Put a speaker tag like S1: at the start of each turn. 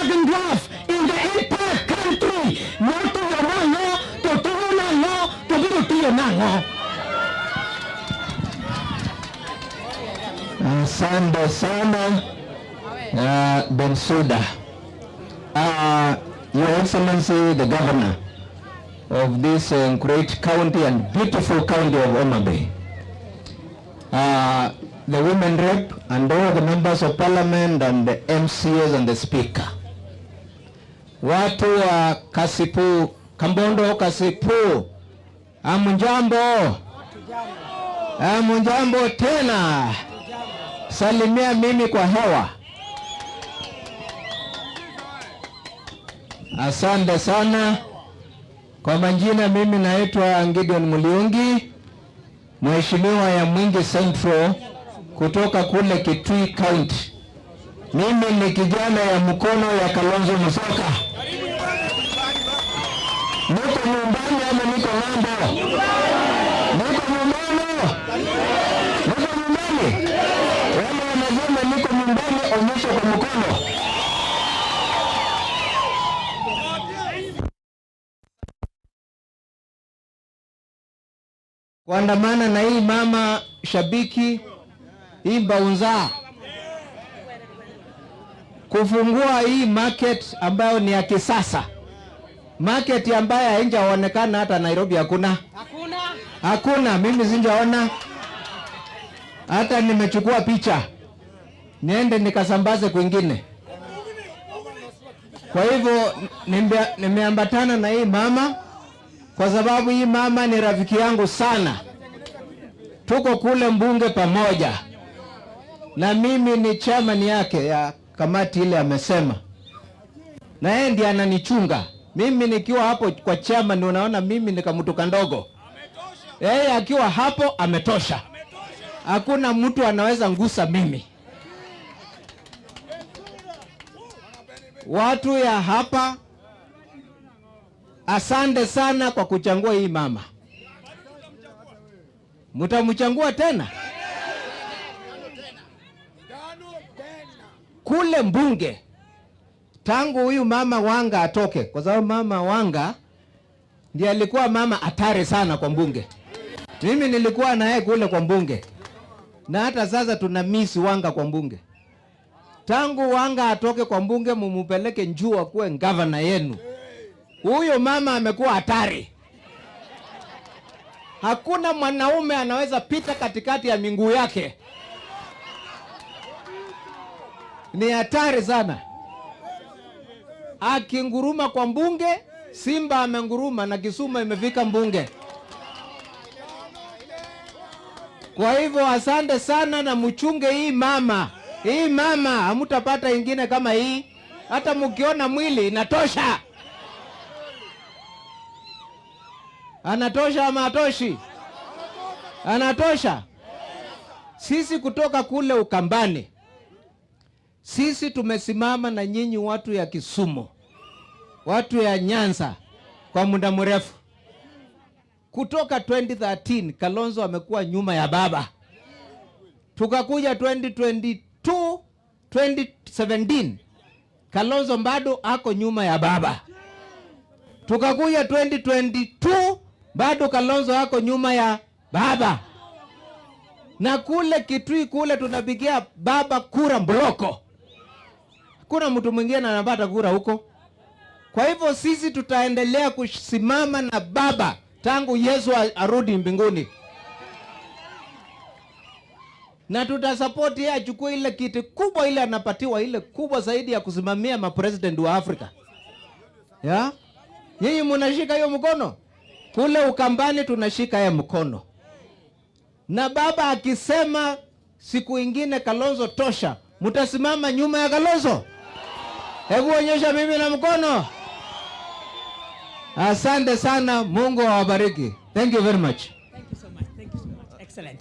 S1: Dragon Dwarf in the entire country. Notiyo nang'o, to tugo nang'o, to biro tiyo nang'o.
S2: Asante sana Bensuda. Your Excellency, the Governor of this great county and beautiful county of Homa Bay, the women rep and all the members of parliament and the MCAs and the speaker. Watu wa Kasipu, Kambondo Kasipu, amjambo? Amjambo tena. Salimia mimi kwa hewa. Asante sana. Kwa majina mimi naitwa Gideon Muliungi, mheshimiwa ya Mwingi Central kutoka kule Kitui County. Mimi ni kijana ya mkono ya Kalonzo Musyoka. Niko nyumbani ama niko ng'ambo? Niko nyumbani. Niko nyumbani. Wale wanasema niko nyumbani, onyesha kwa mkono. Kuandamana na hii mama shabiki hii mbaunza kufungua hii market ambayo ni ya kisasa, market ambayo haijaonekana hata Nairobi hakuna, hakuna. Mimi sijaona hata, nimechukua picha niende nikasambaze kwingine. Kwa hivyo nimeambatana na hii mama kwa sababu hii mama ni rafiki yangu sana, tuko kule mbunge pamoja, na mimi ni chairman yake ya kamati ile amesema, na yeye ndiye ananichunga mimi nikiwa hapo kwa chairman. Unaona mimi ni kamtu ndogo, yeye akiwa hapo ametosha, hakuna mtu anaweza ngusa mimi. Watu ya hapa, asante sana kwa kuchangua hii mama. Mtamchangua tena kule mbunge tangu huyu mama Wanga atoke, kwa sababu mama Wanga ndiye alikuwa mama hatari sana kwa mbunge. Mimi nilikuwa na yeye kule kwa mbunge, na hata sasa tuna miss Wanga kwa mbunge. Tangu Wanga atoke kwa mbunge, mumupeleke njuu akuwe gavana yenu. Huyo mama amekuwa hatari. Hakuna mwanaume anaweza pita katikati ya miguu yake. Ni hatari sana. Akinguruma kwa mbunge, simba amenguruma na Kisumu imefika mbunge. Kwa hivyo asante sana na mchunge hii mama. Hii mama hamtapata ingine kama hii. Hata mkiona mwili inatosha. Anatosha ama atoshi? Anatosha. Sisi kutoka kule Ukambani, sisi tumesimama na nyinyi watu ya Kisumu, watu ya Nyanza kwa muda mrefu. Kutoka 2013 Kalonzo amekuwa nyuma ya baba. Tukakuja 2022, 2017 Kalonzo bado ako nyuma ya baba. Tukakuja 2022 bado Kalonzo ako nyuma ya baba. Na kule Kitui kule tunapigia baba kura mbloko. Kuna mtu mwingine anapata kura huko. Kwa hivyo sisi tutaendelea kusimama na baba tangu Yesu arudi mbinguni, na tutasupport yeye achukue ile kiti kubwa ile anapatiwa ile kubwa zaidi ya kusimamia mapresident wa Afrika. Ya? Nyinyi mnashika hiyo mkono. Kule Ukambani tunashika yeye mkono. Na baba akisema siku ingine Kalonzo tosha, mtasimama nyuma ya Kalonzo. Hebu onyesha mimi na mkono. Asante sana, Mungu awabariki. Thank you very much.
S3: Thank you so much. Thank you so much. Excellent.